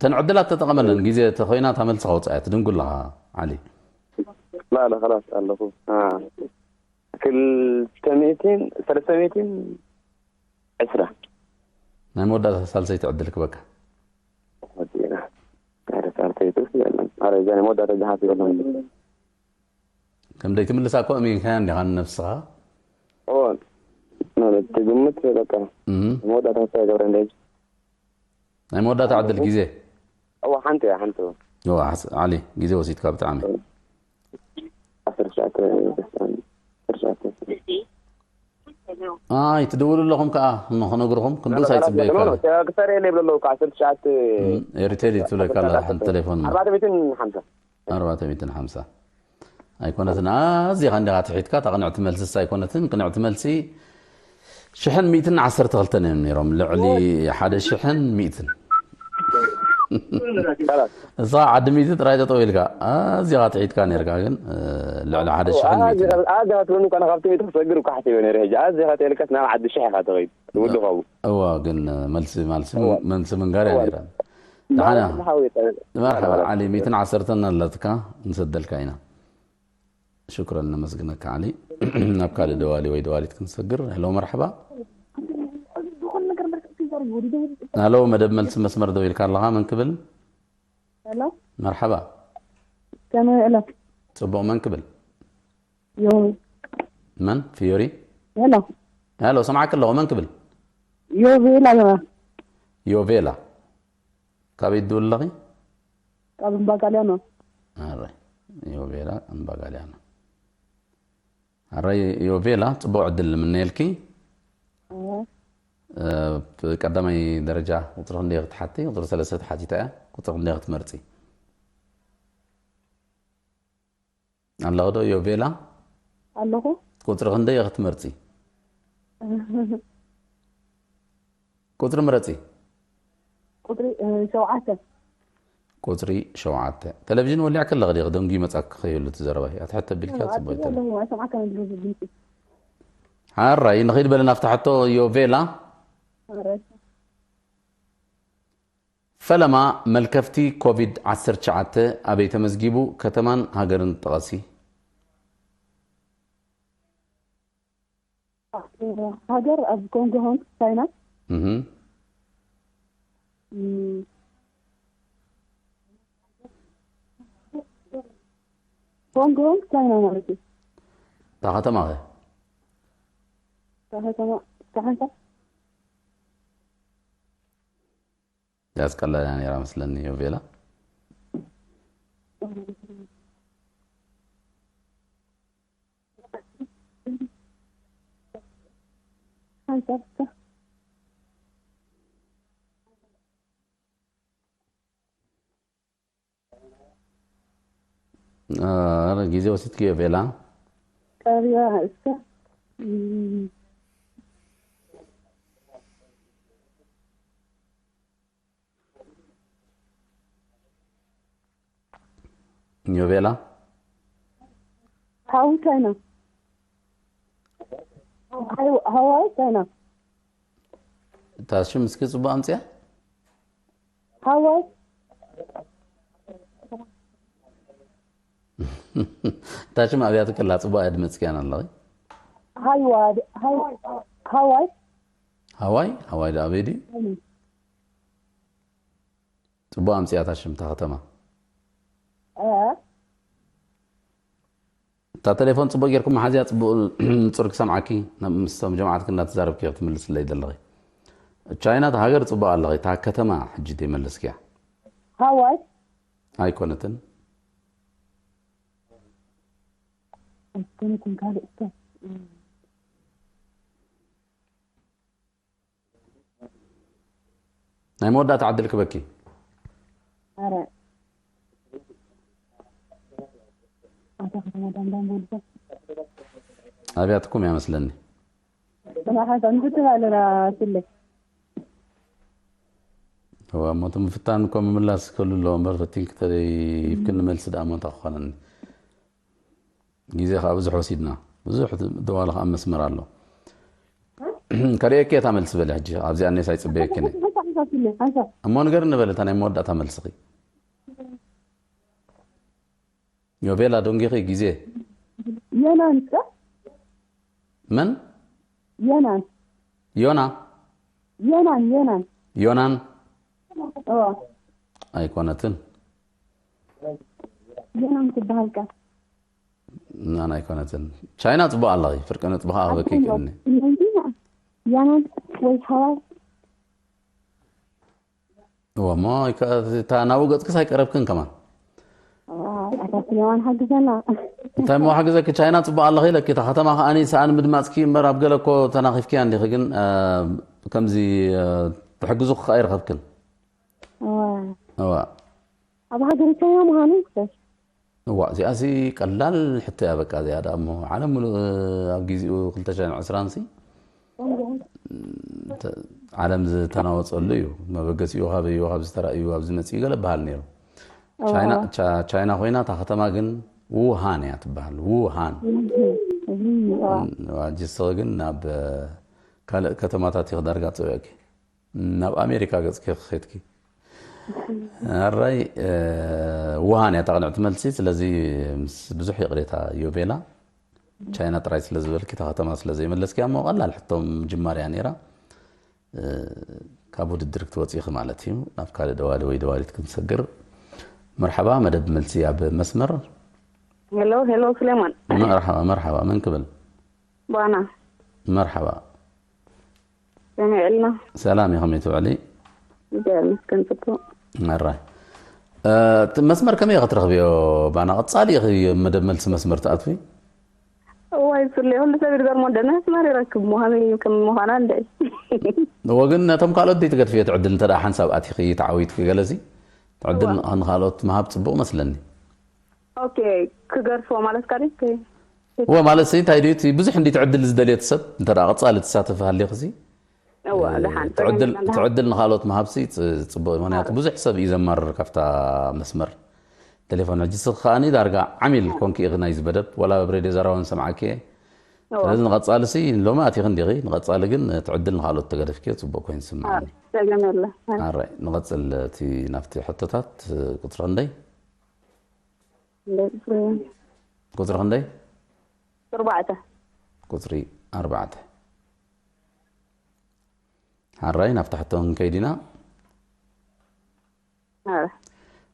ተን ዕድላት ተጠቐመለን። ግዜ ተኾይና እታ መልሲ ከውፅኣ እያ። ትድንጉ ኣለኻ ዓሊ። ላለ ከላስ ኣለኹ። ክልተ ሚእትን ሰለስተ ሚእትን ዕስራ። ናይ መወዳእታ ሳልሰይቲ ዕድል ክበካ። ወዲና። ሓደ ሳልሰይቲ የለን። ኣረ እዛ ናይ መወዳእታ ዝሓፍ የለን። ከም ደይትምልሳ እኮ ኣሚንካያ እንዲኻ ንነብስኻ። እዎ። ማለት ትግምት በቃ። እም። መወዳእታ እንታይ ገብረ እንደ ናይ መወዳእታ ዕድል ግዜ። እዎ ሓንቲ እያ ሓንቲ። እዎ። እዋ፣ ሓስ-፣ ዓሊ፣ ግዜ ወሲድካ ብጣዕሚ። ዓሰርተ ትሽዓተ ዓሰርተ ትሽዓተ። ኣይ፣ ትድውሉ ኣለኹም ከኣ ንኽነግርኹም ክንዱስ ኣይጽበየካ። ክሳር የለ ይብለ ኣለዉ ዓሰርተ ትሽዓተ። እም፣ ኤሪቴል እዩ ትብለካ ኣላ ሓንቲ ቴሌፎን። ኣርባዕተ ሚእትን ሓምሳ። ኣርባዕተ ሚእትን ሓምሳ። ኣይኮነትን፣ ኣዚኻ እንዲኻ ትሒትካ፣ እታ ቅንዕቲ መልስስ ኣይኮነትን። ቅንዕቲ መልሲ ሽሕን ሚእትን ዓሰርተ ክልተን እዮም ነይሮም፣ ልዕሊ ሓደ ሽሕን ሚእትን። እሳ ዓዲ ሚእቲ ጥራይ ጠጠው ኢልካ፣ ኣዚኻ ትሒትካ ነይርካ፣ ግን፣ እ፣ ልዕሊ ሓደ ሽሕን ሚእትን። ኣዚኻ ትብለኒ እኳ ካብቲ ሚእቲ ክሰግር እኳ ሓሲበ ነይረ። ሕጂ ኣዚኻ ተልካስ ናብ ዓዲ ሽሕ ኢኻ ትኸይድ። ትውድኸቡ። እዋ፣ ግን መልሲ፣ ማልሲ፣ እዋ። መልሲ ምንጋር እያ እዋ። ነይራ። ደሓና። መርሓባ፣ ዓሊ፣ ሚእትን ዓሰርተን ኣለትካ፣ ንሰደልካ ኢና። ሽኩረን፣ ነመስግነካ ዓሊ። ናብ ካልእ ደዋሊ ወይ ደዋሊት ክንሰግር። ሄሎ፣ መርሓባ። ሄሎ፣ መደብ መልሲ መስመር ደው ኢልካ ኣለኻ፣ መን ክብል? ሄሎ። መርሓባ። ከመይ ውዕሎ? ጽቡቕ፣ መን ክብል? ዮሚ። መን? ፊዮሪ? ሄሎ። ሄሎ፣ ሰምዓክ ኣለኹ፣ መን ክብል? ዮቬላ። ዮቬላ። ካበይ ትድውል ኣለኺ? ካብ እምባጋልያኖ። ኣረ፣ ዮቬላ እምባጋልያኖ። ኣረ፣ ዮቬላ፣ ጽቡቕ ዕድል ንምነየልኪ። እወ። እ፣ ብቀዳማይ ደረጃ ቁጽሪ ክንደይ ክትሓቲ? ቁጽሪ ሰለስተ ተሓቲታ እያ። ቁጽሪ ክንደይ ክትመርጺ? ኣለኹ ዶ ዮቬላ? ኣለኹ። ቁጽሪ ክንደይ ክትመርጺ? ቁጽሪ ምረጺ። ቁጽሪ፣ እ፣ ሸውዓተ። ቁጽሪ ሸውዓተ። ቴሌቪዥን ወሊዕኪ ኣለኺ ዲኺ? ደንጉዩ መጻኪ ከይህሉ እቲ ዘረባይ። ኣትሕት ኣቢልኪ ኣዎ፣ ጽቡቕ ኣቢለ ይተረፍ። ኣለኹ፣ ኣይሰምዓካን ኣለኹ ድምጺ። ሓራይ ንኺድ በለ ናብቲ ሕቶ ዮቬላ። ኣረ። ፈለማ መልከፍቲ ኮቪድ ዓሰርተ ትሽዓተ ኣበይ ተመዝጊቡ? ከተማን ሃገርን ጥቐሲ። ሃገር ኣብ ኮንጎ ሆንግ ቻይና። እህ። እም፣ ኮንጎ ሆንግ ቻይና ማለት እዩ። እታ ከተማ ኸ? እታ ከተማ፣ እታ ሓንሳብ። ያስቀለላ ነይራ መስለኒ ዮቬላ። ሓንሳብ እታ። ኧረ ግዜ ወሲድክዮ ቬላ። ቀሪባ እስከ ዮቤላ። ሓዊ ቻይና። ሃዋይ ቻይና። እታ ሽም እስኪ ጽቡቕ ኣምጽያ። ሃዋይ እታ ሽም ኣብያት ክላ ጽቡቕ ኣድመጽክያን ኣለኺ። ሃዋይ ሃዋይ ሃዋይ ሃዋይ ዶ ኣበይ ድዩ? ጽቡቕ ኣምጽያ እታ ሽም እታ ከተማ። እ እታ ቴሌፎን ጽቡቕ ጌርኩም መሓዝያ ጽቡቕ ንጹር ክሰምዓኪ ናብ ምስቶም ጀማዓትክ እናተዛረብኪ ክትምልስለይ ዘለኺ። ቻይና እታ ሃገር ጽቡቕ ኣለኺ፣ እታ ከተማ ሕጂ ዘይመለስክያ። ሃዋይ ኣይኮነትን። ኣይኮነትን ካልእ እስከ ናይ መወዳእታ ዕድል ክበኪ። ኣረ ኣታ ከተማ ዳምዳም ቦልሳ ኣብያትኩም እያ መስለኒ። ተማሓሳ ንፍትህ ኣለና ስለ እዋ እሞ እቲ ምፍታን እኮ ምምላስ ክህሉ ኣለዎ እምበር ፈቲንኪ ተደይብክኒ መልሲ ደኣ እሞ እንታይ ክኾነኒ። ግዜ ከዓ ብዙሕ ወሲድና ብዙሕ ደዋለ ከዓ መስመር ኣሎ። ከርእየኪ እየ እታ መልሲ በሊ ሕጂ ኣብዚኣ እኔስ ኣይፅበየኪ እየ። እሞ ንገርኒ በሊ እታ ናይ መወዳእታ መልስኺ። ዮቤላ ዶንጊኺ ግዜ የናን ከ መን የናን ዮና የናን የናን ዮናን ኦ ኣይኮነትን። የናን ትበሃል ቃል ናን ኣይኮነትን። ቻይና ፅቡቅ ኣለኺ ፍርቂ ነጥቢ ከዓ ክበኪ ይክእልኒ። የናን ወይ ሓዋይ እወ እሞ ኣይከ- እታ ናብኡ ገፅክስ ኣይቀረብክን ከማን። ኣታ ስሌማን ሓግዘና እንታይ እሞ ሓግዘኪ ቻይና ፅቡቅ ኣለኺ ኢለኪ እታ ከተማ ከዓኒ ሰኣን ምድማፅኪ እምበር ኣብ ገለ እኮ ተናኺፍኪያ እንዲኺ ግን እ፣ ከምዚ እ፣ ትሕግዙ ከዓ ይረኸብክን። እዋ ኣብ ሃገር ቻይና ምዃኑ ክሰሽ እዋ እዚኣሲ ቀላል ሕቶ እያ በቃ እዚኣ ደኣ እሞ ዓለም ሙሉእ ኣብ ግዜኡ ክልተ ሽሕን ዕስራን ሲ ዓለም ዝተናወፀሉ እዩ። መበገሲኡ ካበይ እዩ ካብ ዝተራእዩ ኣብዚ መፅኡ ገለ በሃል ነይሩ። ቻይና ኮይና እታ ከተማ ግን ውሃን እያ ትበሃል። ውሃን ጅስኺ ግን ናብ ካልእ ከተማታት ኢኺ ዳርጋ ፀዊዕኪ ናብ ኣሜሪካ ገፅኪ ክኸድኪ ኣራይ ውሃን እያ ታቕንዕቲ መልሲ። ስለዚ ምስ ብዙሕ ይቕሬታ ዮቤላ ቻይና ጥራይ ስለ ዝበልኪ እታ ከተማ ስለ ዘይመለስኪያ እሞ ቀላል ሕቶም ጅማር እያ ነይራ። ካብ ውድድር ክትወፂ ኢኺ ማለት እዩ። ናብ ካልእ ደዋሊ ወይ ደዋሊት ክንሰግር። መርሓባ መደብ መልሲ ኣብ መስመር። ሄሎ ሄሎ፣ ስሌማን። መርሓባ መርሓባ፣ መን ክብል? ባና። መርሓባ። ሰሚዕልና። ሰላም እዩ፣ ከመይ ትውዕሊ? እግዚኣብሔር ይመስገን፣ ጽቡቕ። መራይ እቲ መስመር ከመይ ክትረኽብዮ? ባና ቀጻሊ ኢኺ መደብ መልሲ መስመር ትኣትዊ? እዋይ፣ ስለ ሁሉ ሰብ ይድገርሞ እንደ መስመር ይረክብ ምዃኑ እዩ፣ ከም ምዃና እንደ እወ፣ ግን ነቶም ካልኦት ደይ ትገድፍዮ ትዕድል እንተ ደኣ ሓንሳብ ኣቲኺ ተዓዊትኪ ገለሲ ትዕድል ንኻልኦት ምሃብ ጽቡቕ መስለኒ። ኦኬ፣ ክገርፎ ማለት ካዲ እወ፣ ማለት ሲ እንታይ ድዩ እቲ ብዙሕ እንዲ ትዕድል ዝደልዮ እቲ ሰብ እንተ ደኣ ቀጻሊ ትሳተፍ ሃሊኽሲ እወ፣ ደሓን ትዕድል ትዕድል ንኻልኦት ምሃብሲ ጽ- ጽቡቕ እዩ። ምኽንያቱ ብዙሕ ሰብ እዩ ዘማርር ካብታ መስመር ቴሌፎን። ሕጂ ስኽ ከኣኒ ዳርጋ ዓሚል ኮንኪ ኢኺ ናይዚ በደብ፣ ዋላ ኣብ ሬድዮ ዘራውን ሰምዓኪ እየ። ስለዚ ንቐጻሊ ሲ ሎሚ ኣቲኺ እንዲኺ፣ ንቐጻሊ ግን ትዕድል ንኻልኦት ተገደፍኪዮ ጽቡቕ ኮይኑ ዝስምዓኒ። ጸገም የለ። ኣራይ ንቐጽል እቲ ናብቲ ሕቶታት። ቁጽሪ ክንደይ? እንደ- ቁጽሪ ክንደይ? ኣርባዕተ። ቁጽሪ ኣርባዕተ። ሓራይ ናብቲ ሕቶ ክንከይድ ኢና። ኣረ።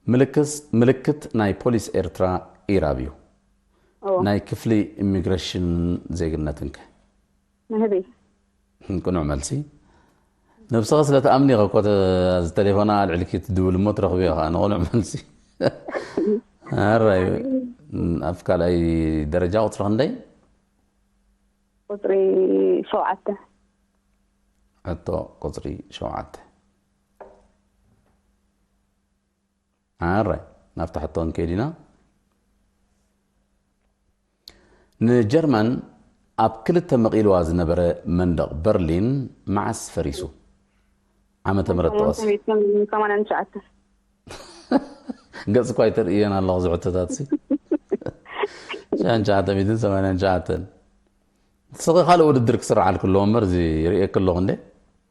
ምልክስ- ምልክት ናይ ፖሊስ ኤርትራ ኢራብ እዩ። ኦ፣ ናይ ክፍሊ ኢሚግሬሽን ዜግነትንከ? መህቢ። ቅኑዕ መልሲ። ነብስኻ ስለ ትኣምኒ ኢኻ እኮ ተ- እዚ ቴሌፎና ኣልዕልኪ ትድውል እሞ ትረኽብዮ ኸኣ ንቕኑዕ መልሲ። ኣራይ ኣብ ካልኣይ ደረጃ ቁጽሪ ክንደይ? ቁጽሪ ሸውዓተ። ሕቶ ቁጽሪ ሸውዓተ። ኣራይ ናብታ ሕቶ ክንከይድ ኢና። ንጀርመን ኣብ ክልተ መቒልዋ ዝነበረ መንደቕ በርሊን መዓስ ፈሪሱ? ዓመተ ምህረት ጥቐስ። ሰማንያን ትሽዓተን። ገጽ እኳ ኣይተርእየን ኣለኹ ዝሕቶታት ሲ። ሸንሸዓተ ሚእትን ሰማንያን ትሽዓተን። ንስኺ ካልእ ውድድር ክስርዓልኩ ኣለዎ እምበር እዚ ርእየክ ኣለኹ እንዴ?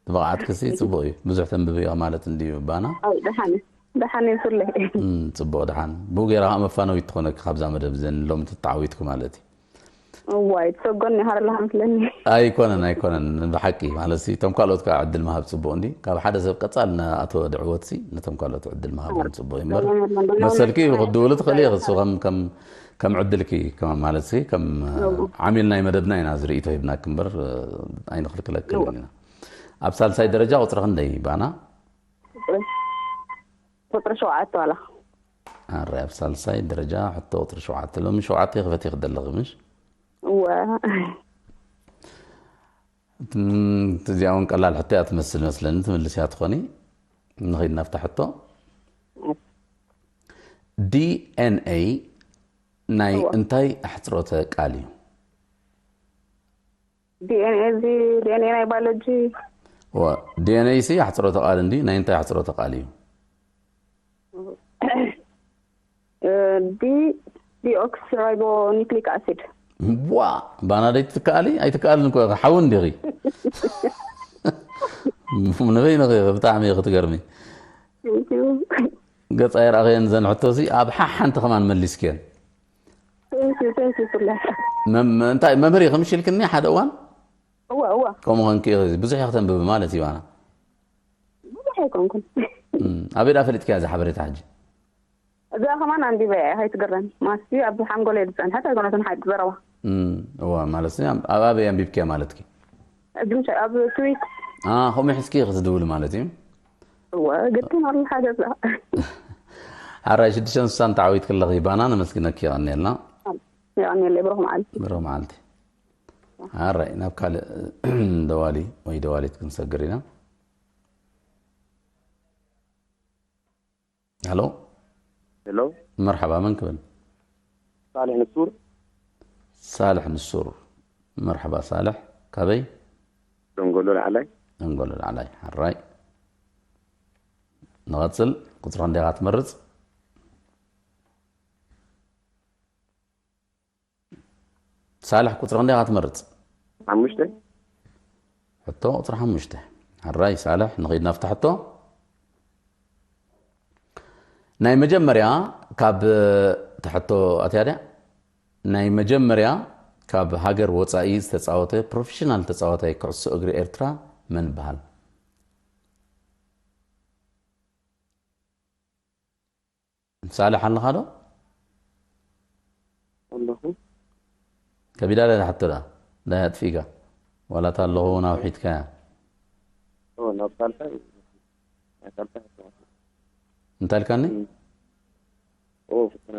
ብቕዓትክሲ ጽቡቕ እዩ። ብዙሕ ተንብቢ ኢኺ ማለት እንድዩ ባና። ኣይ ደሓን ደሓን ይፍለ። እም፣ ጽቡቕ ደሓን። ብኡ ገይራ ከዓ መፋነዊት ትኾነኪ ካብዛ መደብ ዘን ሎሚ ተተዓዊትኩ ማለት እዩ። እዋይ ትሰጎን ይሃረላ መስለኒ። ኣይኮነን ኣይኮነን፣ ብሓቂ ማለት ሲ እቶም ካልኦት ከዓ ዕድል ምሃብ ጽቡቕ እንዲ ካብ ሓደ ሰብ ቀጻል ንኣቶ ድዕወት ሲ ነቶም ካልኦት ዕድል ምሃብ እውን ጽቡቕ እዩ እምበር መሰልኪ ክትድውሊ ትኽእሊ ኢኺ። እሱ ከም ከም ከም ዕድልኪ ከም ማለት ሲ ከም ዓሚል ናይ መደብና ኢና ዝርእይቶ ሂብናኪ እምበር ኣይንኽልክለክን ኢና። ኣብ ሳልሳይ ደረጃ ቁጽሪ ክንደይ ባና? ቁጽሪ ሸውዓተ ዋላ። ኣረ ኣብ ሳልሳይ ደረጃ ሕቶ ቁጽሪ ሸውዓተ። ሎሚ ሸውዓተ ክፈት ይኽደለኺ ምሽ? እወ። እዚኣ እውን ቀላል ሕቶ እያ ትመስል መስለኒ። ትምልስ እያ ትኾኒ። ንኸይድ ናብታ ሕቶ። ዲ ኤን ኤ ናይ እንታይ ኣሕጽሮተ ቃል እዩ? ዲ ኤን ኤ እዚ ዲ ኤን ኤ ናይ ባዮሎጂ። ዲ ኤን ኤ ሲ ኣሕጽሮተ ቃል እንዲ ናይ እንታይ ኣሕጽሮተ ቃል እዩ? ዲ ዲኦክስ ራይቦ ኒክሊክ ኣሲድ። ዋ ባናደይ ትከኣሊ ኣይትከኣልን እኮ ሓዊ እንዲኺ ንበይንኺ። ብጣዕሚ ክትገርሚ። ገጻ የርኣኽየን ዘን ሕቶሲ ኣብ ሓሓንቲ ከማን መሊስክየን። እንታይ መምህር ኢኺ ምሽ ኢልክኒ ሓደ እዋን? እወ እወ። ከምኡ ኸንኪ ኢኺ ብዙሕ ኢኺ ተንብቢ ማለት እዩ ባና። ብዙሕ ኣይኮንኩን። ኣበይ ደኣ ፈሊጥክያ እዛ ሓበሬታ ሕጂ? እዚኣ ከማን ኣንቢበያ እየ፣ ከይትግረም። ማስቲ ኣብ ሓንጎለይ ዝጸንሐት ኣይኮነትን ሓቂ ዘረባ። እዋ ማለት ኣብ ኣበይ ኣንቢብክያ ማለትኪ? ኣብ ትዊት። ከምኡ ሒዝኪ ክትድውሊ ማለት እዩ። እወ ግድን ኣሎ ሓገዛ። ሓራይ ሽዱሽተን ስሳን ተዓዊት ክለኺ ባና ነመስግነኪ። የቐንየልና። የቐንየለይ። ብሩኽ መዓልቲ። ብሩኽ መዓልቲ። ሓራይ ናብ ካልእ ደዋሊ ወይ ደዋሊት ክንሰግር ኢና። ሄሎ። ሄሎ። መርሓባ መን ክብል? ሳልሕ ንሱር። ሳልሕ ንሱር። መርሓባ ሳልሕ ካበይ? ደንጎሎ ላዕላይ። ደንጎሎ ላዕላይ። ሓራይ ንቐጽል። ቁጽሪ ክንደይ ኢኻ ትመርጽ? ሳልሕ ቁጽሪ ክንደይ ኢኻ ትመርጽ? ሓሙሽተ። ሕቶ ቁጽሪ ሓሙሽተ። ሕራይ ሳልሕ ንኸይድ ናብታ ሕቶ። ናይ መጀመርያ ካብ ተሕቶ ኣትያ ድያ? ናይ መጀመርያ ካብ ሃገር ወጻኢ ዝተጻወተ ፕሮፌሽናል ተጻዋታይ ኩዕሶ እግሪ ኤርትራ መን ይበሃል? ሳልሕ ኣለኻ ዶ? ኣለኹ። ከቢዳ ለ ሕቶ ዳ ዳይ ኣጥፊእካ ዋላ እታ ኣለኹ እውን ኣውሒድካያ። ኦ፣ ናብ ሳልሳይ፣ ናይ ሳልሳይ ሕቶ። እንታይ ኢልካኒ? ኦ፣ ፍትነ።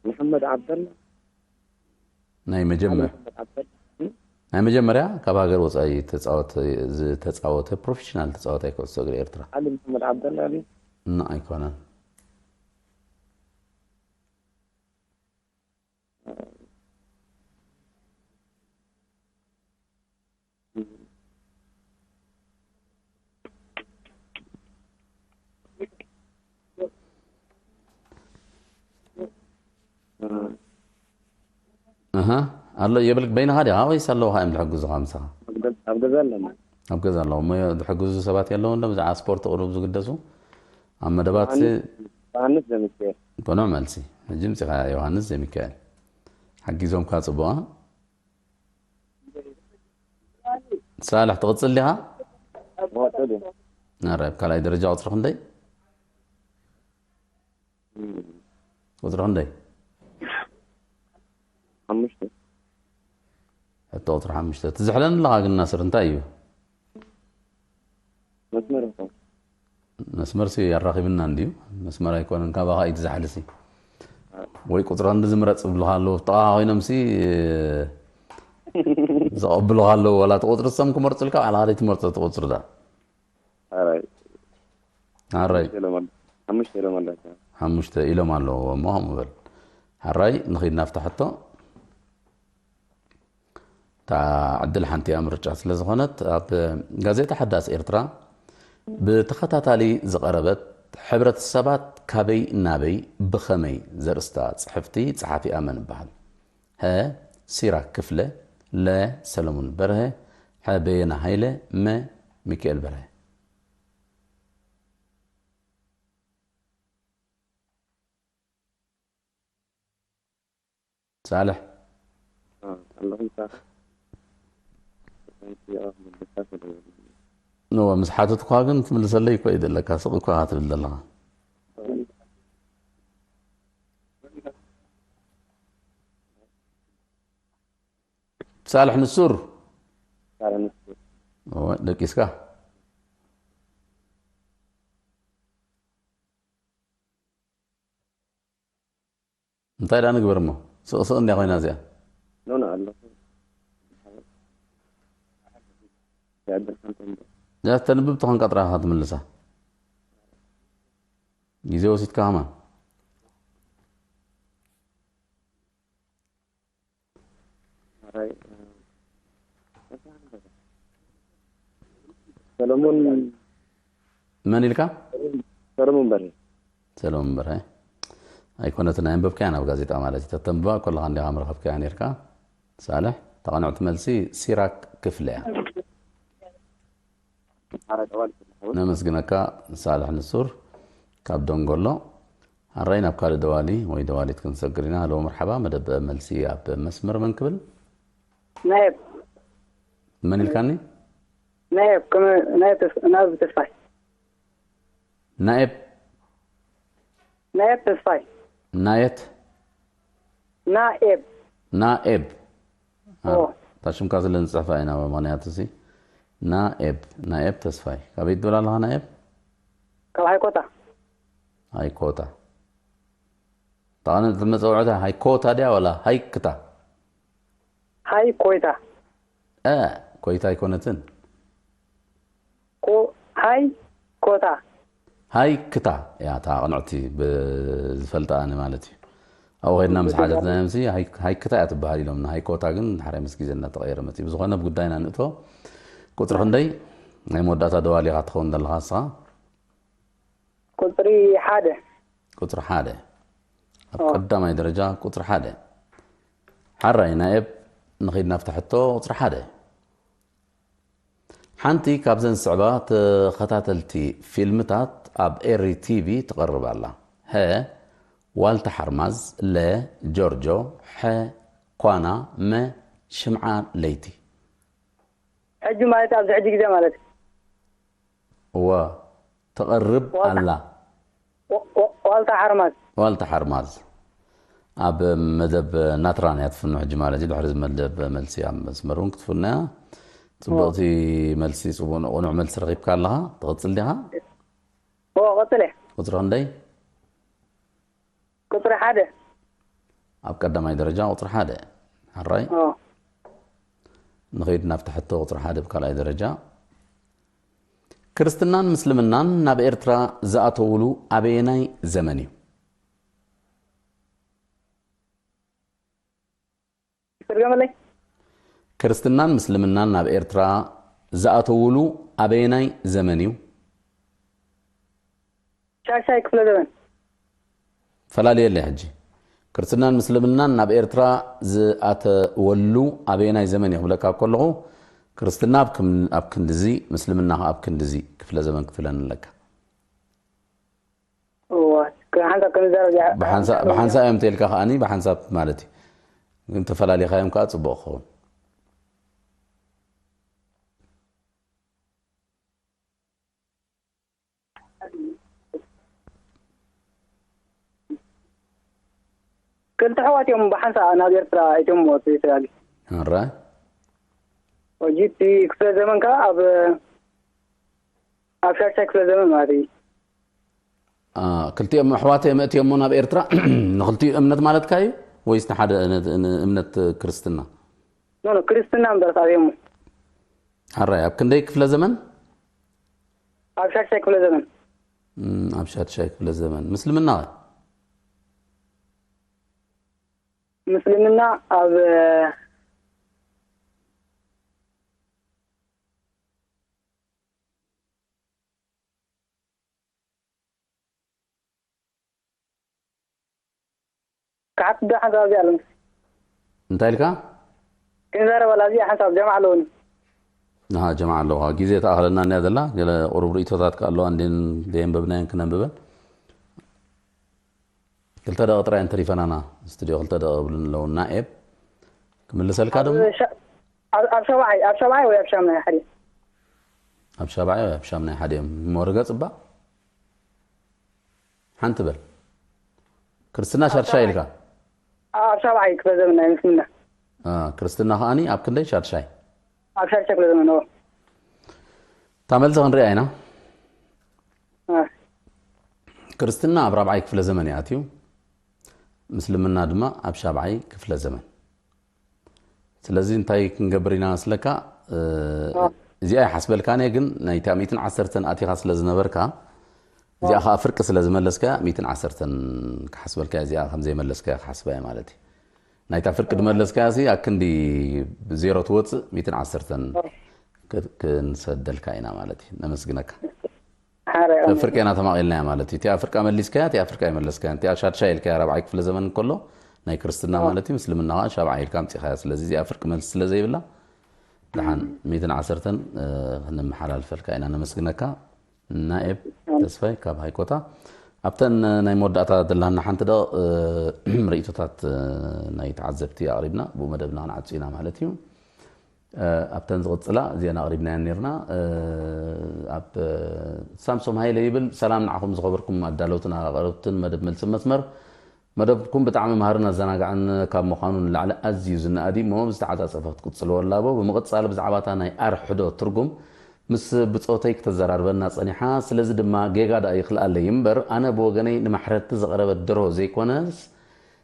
መሐመድ ዓብደላ። ናይ መጀመር መሐመድ ዓብደላ። ናይ መጀመርያ ካብ ሃገር ወጻኢ ተጻወተ ዝተጻወተ ፕሮፌሽናል ተጻዋታይ ኩዕሶ እግሪ ኤርትራ። ዓሊ መሐመድ ዓብደላ ድዩ? እና ኣይኮነን። ኣሃ ኣሎ የብልክ በይንኻ ዲኻ ወይስ ኣለውኻ እዮም ዝሕግዙኻ ምሳኻ? ኣብ ገዛ ኣለና። ኣብ ገዛ ኣለዉ እሞ ዝሕግዙ ሰባት የለውን ዶ ብዛዕባ ስፖርት ቁሩብ ዝግደሱ ኣብ መደባት ሲ- ዮሃንስ ዘሚካኤል። ብኑዕ መልሲ። ሕጂ ምጺኻ ዮሃንስ ዘሚካኤል ሓጊዞምካ ጽቡቕ። ሳልሕ ትቕጽል ዲኻ? መቐጸል እዩ። ናራይ ኣብ ካልኣይ ደረጃ ቁጽሪ ክንደይ? ቁጽሪ ክንደይ? ሓሙሽተ። ሕቶ ቁጽሪ ሓሙሽተ ትዝሕለን ኣለኻ ግን ናስር እንታይ እዩ? መስመር ይኾን። መስመር ሲ ያራኺብና እንድዩ መስመር ኣይኮነን ካባኻ እዩ ትዝሓልሲ ወይ ቁጽሪ ክንዲ ዝምረጽ ዝብልኻ ኣለዉ ጥቓኻ ኮይኖም ሲ ዘቐብሉኻ ኣለዉ ዋላ እቲ ቁጽሪ ሰም ክመርጹልካ ባዕልኻ ደይ ትመርጾ እቲ ቁጽሪ ዳ ኣራይ ሓራይ ኢሎም ኣለ ሓሙሽተ ኢሎም ኣለ ሓሙሽተ ኢሎም ኣለዎ እሞ ከምኡ በል ሓራይ ንኺድ ናፍታ ሕቶ እታ ዕድል ሓንቲ እያ ምርጫ ስለ ዝኾነት፣ ኣብ ጋዜጣ ሓዳስ ኤርትራ ብተኸታታሊ ዝቐረበት ሕብረተሰባት ካበይ ናበይ ብኸመይ ዘርእስታ ጽሕፍቲ ጸሓፊኣ መን ይበሃል? ሀ፣ ሲራክ ክፍለ፣ ለ፣ ሰለሙን በርሀ፣ ሐ፣ በየነ ሃይለ፣ መ፣ ሚካኤል በርሀ። ሳልሕ። ኣለኹም። እወ፣ ምስ ሓተትኳ ግን ትምልሰለይ እኮ እዩ ዘለካ፣ ስቕ እኳ ኢኻ ትብል ዘለኻ። ሳልሕ ንሱር። ሳልሕ ንሱር። እወ፣ ደቂስካ። እንታይ ደኣ ንግበር እሞ? ስቕስቕ እንድያ ኮይና እዚኣ። ኖ፣ ኖ፣ ኣለኹ። ይዕብር ሓንቶም ዶ? እዚኣ ተንብብ ተኾንካ ጥራይ ኢኻ ትምልሳ። ግዜ ወሲድካ ከማን። ሰለሙን። መን ኢልካ? ሰለሙን በርሀ። ሰለሙን በርሀ። ኣይኮነትን፣ ኣየንበብካያን ኣብ ጋዜጣ ማለት እዩ። ተተንብባ ከለኻ እንዲኻ ምረኸብካያ ነይርካ። ሳልሕ፣ እታ ቅንዕቲ መልሲ ሲራክ ክፍለ እያ። ነመስግነካ ሳልሕ ንሱር ካብ ደንጎሎ። ኣራይ ናብ ካልእ ደዋሊ ወይ ደዋሊት ክንሰግር ኢና። ሃሎ መርሓባ፣ መደብ መልሲ ኣብ መስመር መን ክብል? ናየብ። መን ኢልካኒ? ናየብ፣ ከመ-፣ ናየብ ተስ-፣ ናየብ ተስፋይ። ናኤብ? ናየብ ተስፋይ። ናየት? ናኤብ። ናኤብ። ኦ። እታ ሽምካ ስለ ንጽሕፋ ኢና፣ ምኽንያቱ ሲ ናኤብ፣ ናኤብ ተስፋይ። ካበይ ትብል ኣለኻ ናኤብ? ካብ ሃይኮታ። ሃይኮታ። እታ ቅንዕቲ መጸውዕታ ሃይኮታ ድያ ዋላ ሃይክታ? ሃይኮታ። እ፣ ኮይታ ኣይኮነትን። ኮ-፣ ሃይኮታ። ሃይክታ እያ እታ ቅንዕቲ ብዝፈልጣ ኣነ ማለት እዩ። ኣብኡ ኸይድና ምስ ሓተትናዮምሲ ሃይ-፣ ሃይክታ እያ ትበሃል ኢሎምና። ሃይኮታ ግን ድሕራይ ምስ ግዜ እናተቐየረ መጺኡ። ብዝኾነ፣ ኣብ ጉዳይና ንእቶ። ቁጽሪ ክንደይ ናይ መወዳእታ ደዋሊ ኢኻ ትኸውን ዘለኻ ንስኻ? ቁጽሪ ሓደ። ቁጽሪ ሓደ። ኣብ ኦ። ቀዳማይ ደረጃ ቁጽሪ ሓደ። ሓራይ ናኤብ፣ ንኺድ ናብታ ሕቶ ቁጽሪ ሓደ። ሓንቲ ካብዘን ዝስዕባ ተኸታተልቲ ፊልምታት ኣብ ኤሪ ቲቪ ትቐርብ ኣላ። ሀ፣ ዋልታ ሓርማዝ፣ ለ፣ ጆርጆ፣ ሐ፣ ኳና፣ መ፣ ሽምዓ ለይቲ። ሕጂ ማለት ኣብዚ ሕጂ ግዜ ማለት እዩ። እወ፣ ትቐርብ ዋልታ-፣ ኣላ። ዋ-፣ ዋ-፣ ዋልታ ሓርማዝ። ዋልታ ሓርማዝ። ኣብ መደብ ናትራን እያ ትፍኖ ሕጂ ማለት እዩ። ድሕሪ እዚ መደብ መልሲ ኣብ መስመር እውን ክትፍኖ እያ። ጽቡቕቲ እወ። መልሲ፣ ጽቡቕ ቅኑዕ መልሲ ረኺብካ ኣለኻ። ትቕጽል ዲኻ? እወ፣ ቀጽለ። ቁጽሪ ክንደይ? ቁጽሪ ሓደ። ኣብ ቀዳማይ ደረጃ ቁጽሪ ሓደ። ሕራይ። እወ። ንኸይድ ናብቲ ሕቶ ቁጽሪ ሓደ ብካልኣይ ደረጃ። ክርስትናን ምስልምናን ናብ ኤርትራ ዝኣተውሉ ኣበየናይ ዘመን እዩ? ትርገመለይ። ክርስትናን ምስልምናን ናብ ኤርትራ ዝኣተውሉ ኣበየናይ ዘመን እዩ? ሻሻይ ክፍለ ዘመን። ፈላልየለይ ሕጂ። ክርስትናን ምስልምናን ናብ ኤርትራ ዝኣተወሉ ኣበየናይ ዘመን እዩ ክብለካ ከለኹ፣ ክርስትና ኣብ ክም-፣ ኣብ ክንድዚ፣ ምስልምና ከኣ ኣብ ክንድዚ ክፍለ ዘመን ክፍለን ኣለካ። እዋ፣ ሓንሳብ ክንዛረብ እያ። ብሓንሳ-፣ ብሓንሳብ እዮም ተልካ ከኣኒ፣ ብሓንሳብ ማለት እዩ። ግን ተፈላሊኻዮም ከኣ ጽቡቕ ክኸውን። ክልተ ኣሕዋት እዮም ብሓንሳእ ናብ ኤርትራ ኣትዮም፣ እቲ ተጋጊ። ሕራይ። ሕጂ እቲ ክፍለ ዘመን ከኣ ኣብ፣ ኣብ ሻድሻይ ክፍለ ዘመን ማለት እዩ። አ፣ ክልቲኦም ኣሕዋት እዮም ኣእትዮሞ ናብ ኤርትራ? ንክልቲኡ እምነት ማለትካ እዩ? ወይስ ንሓደ ነ-፣ ን-፣ እምነት ክርስትና? ኖ፣ ኖ፣ ክርስትና እምበር ካብ እዮም። ሕራይ፣ ኣብ ክንደይ ክፍለ ዘመን? ኣብ ሻድሻይ ክፍለ ዘመን። እም፣ ኣብ ሻድሻይ ክፍለ ዘመን። ምስልምና ኸ? ምስልምና ኣብ፣ እ፣ ዓት ዶ ሓንሳብ ኣብዚኣ ኣለና። እንታይ ኢልካ? ክንዛረበላ ኣብዚኣ ሓንሳብ ጀማዓ ኣለውኒ። ንሃ ጀማዓ ኣለዋ። ግዜ ተኣኸለና እንያ ዘላ። ገለ ቁሩብ ርእይቶታት ከ ኣለዋ እንዴን ዘየንበብናየን ክነንብበን። ክልተ ደቂ ጥራይ እንተሪፈናና፣ ስቱድዮ ክልተ ደቂ ብሉን ኣለዉ። ናኤብ፣ ክምልሰልካ ኣብ ደሞ? ሸ-፣ ኣብ ኣብ ሸብዓይ፣ ኣብ ሸብዓይ ወይ ኣብ ሻምናይ ሓደ? ኣብ ሻብዓይ ወይ ኣብ ሻምናይ ሓደ እዮም። እሞ ርገጽ እባ። ሓንቲ በል። ክርስትና ሻድሻይ ኢልካ? ኣብ ሻብዓይ ክፍለ ዘመን ናይ ምስልምና። አ፣ ክርስትና ከኣኒ ኣብ ክንደይ? ሻድሻይ። ኣብ ሻድሻይ ክፍለ ዘመን፣ ኦ። እታ መልሲ ክንሪኣ ኢና። አ። ክርስትና ኣብ ራብዓይ ክፍለ ዘመን እዩ ኣትዩ። ምስልምና ድማ ኣብ ሻብዓይ ክፍለ ዘመን። ስለዚ እንታይ ክንገብር ኢና መስለካ? እ፣ አ። እዚኣ ይሓስበልካን እየ፣ ግን ናይታ ሚእትን ዓሰርተን ኣቲኻ ስለ ዝነበርካ፣ እዚኣ አ። ከኣ ፍርቂ ስለ ዝመለስካያ፣ ሚእትን ዓሰርተን ክሓስበልካ፣ እዚኣ ከም ዘይመለስካያ ክሓስባ እየ ማለት እዩ። ናይታ ፍርቂ ድመለስካያ ሲ፣ ኣክንዲ ዜሮ ትወጽእ፣ ሚእትን ዓሰርተን አ። ክ-፣ ክንሰደልካ ኢና ማለት እዩ። ነመስግነካ። ሓራይ ኣነ። ፍርቂ ኢና ተማቒልናያ ማለት እዩ። እቲኣ ፍርቃ መሊስካያ፣ እቲኣ ፍርቃ ኣይመለስካያን። እቲኣ ሻድሻይ ኢልካያ ራብዓይ ክፍለ ዘመን እንከሎ ናይ ክርስትና አ። ማለት እዩ፣ ምስልምና ኸዓ ሻብዓይ ኢልካ ኣምጺኻያ። ስለዚ እዚኣ ፍርቂ መልሲ ስለ ዘይብላ፣ ደሓን ሚእትን ዓሰርተን፣ እ፣ ክንመሓላልፈልካ ኢና። ነመስግነካ ናኤብ ተስፋይ ካብ ሃይኮታ። ኣብተን ናይ መወዳእታ ዘላና ሓንቲ ዶ፣ እ፣ ርእይቶታት፣ እ፣ ናይ ተዓዘብቲ ኣቕሪብና ብኡ መደብና ክንዓጹ ኢና ማለት እዩ። እ፣ ኣብተን ዝቕጽላ እዚአን ኣቕሪብናየን ኔርና። እ፣ ኣብ፣ እ፣ ሳምሶም ሃይለ ይብል፣ ሰላም ንዓኹም ዝኸበርኩም ኣዳለውትን ኣቕረብትን መደብ መልሲ መስመር። መደብኩም ብጣዕሚ መሃርን ኣዘናጋዕን ካብ ምዃኑ ንላዕሊ ኣዝዩ ዝነኣድ እዩ እሞ ብዝተዓጻጸፈ ክትቅጽልዎ ኣላቦ። ብምቕጻል ብዛዕባታ ናይ ኣርሕዶ ትርጉም ምስ ብጾተይ ክተዘራርበና ጸኒሓ፣ ስለዚ ድማ ጌጋ ደኣ ይኽልኣለይ እምበር ኣነ ብወገነይ ንማሕረድቲ ዝቐረበት ደርሆ ዘይኮነስ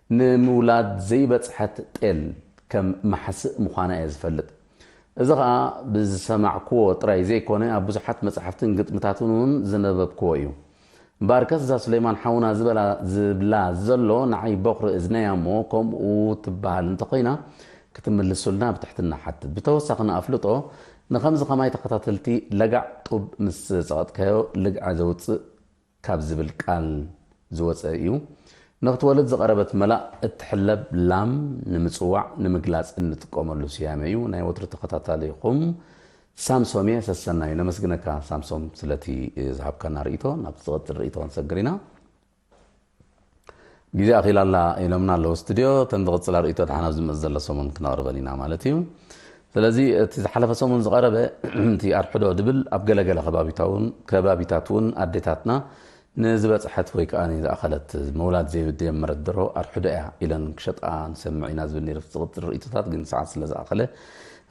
ንምውላድ ዘይበጽሐት ጤል ከም ማሕስእ ምዃና እየ ዝፈልጥ። እዚ ኸኣ ብዝሰማዕክዎ ጥራይ ዘይኮነ ኣብ ብዙሓት መጻሕፍትን ግጥምታትን እውን ዝነበብክዎ እዩ። እምበኣርከስ እዛ ሱሌማን ሓውና ዝበላ ዝብላ ዘሎ ንዓይ በኹሪ እዝነያ እሞ ከምኡ ትበሃል እንተኾይና ክትምልሱልና ብትሕትና ሓትት። ብተወሳኺ ንኣፍልጦ ንኸምዚ ኸማይ ተኸታተልቲ ለጋዕ ጡብ ምስ ጸቐጥካዮ ልግዐ ዘውጽእ ካብ ዝብል ቃል ዝወጸ እዩ። ንኽትወልድ ዝቐረበት መላእ እትሕለብ ላም ንምጽዋዕ ንምግላጽ እንጥቀመሉ ስያመ እዩ። ናይ ወትሩ ተኸታታሊኹም ሳምሶም እየ። ሰሰናዩ። ነመስግነካ ሳምሶም ስለቲ ዝሃብካና ርእይቶ። ናብቲ ዝቐጽል ርእይቶ ክንሰግር ኢና። ግዜ ኣኺላ ኣላ ኢሎምና ኣለዉ ስቱድዮ። እተን ዝቕጽላ ርእይቶ ደሓን ኣብ ዝመጽእ ዘሎ ሰሙን ክነቕርበን ኢና ማለት እዩ። ስለዚ እቲ ዝሓለፈ ሰሙን ዝቐረበ እቲ ኣርሕዶ ድብል ኣብ ገለገለ ከባቢታውን-፣ ከባቢታት እውን ኣዴታትና ንዝበጽሐት ወይ ከኣ ንዝኣኸለት ምውላድ ዘይጀመረት ደርሆ ኣርሕዶ እያ ኢለን ክሸጣ ንሰምዕ ኢና ዝብል ነይሩ። ዝቕጽል ርእይቶታት ግን ሰዓት ስለ ዝኣኸለ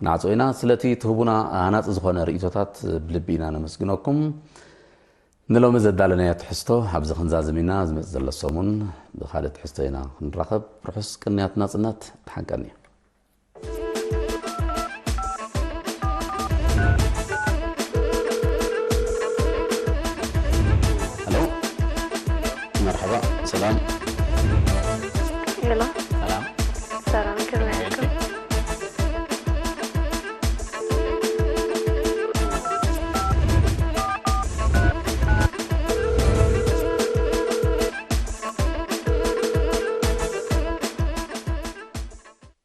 ንዓጽዎ ኢና። ስለቲ ትህቡና ሃናጺ ዝኾነ ርእይቶታት ብልቢ ኢና ነመስግነኩም። ንሎሚ ዘዳለናዮ ትሕዝቶ ኣብዚ ክንዛዝም ኢና። ዝመጽእ ዘሎ ሰሙን ብኻልእ ትሕዝቶ ኢና ክንራኸብ። ርሑስ ቅንያት ናጽነት። ደሓን ቀንዩ። ሄሎ፣ መርሓባ፣ ሰላም። ሄሎ፣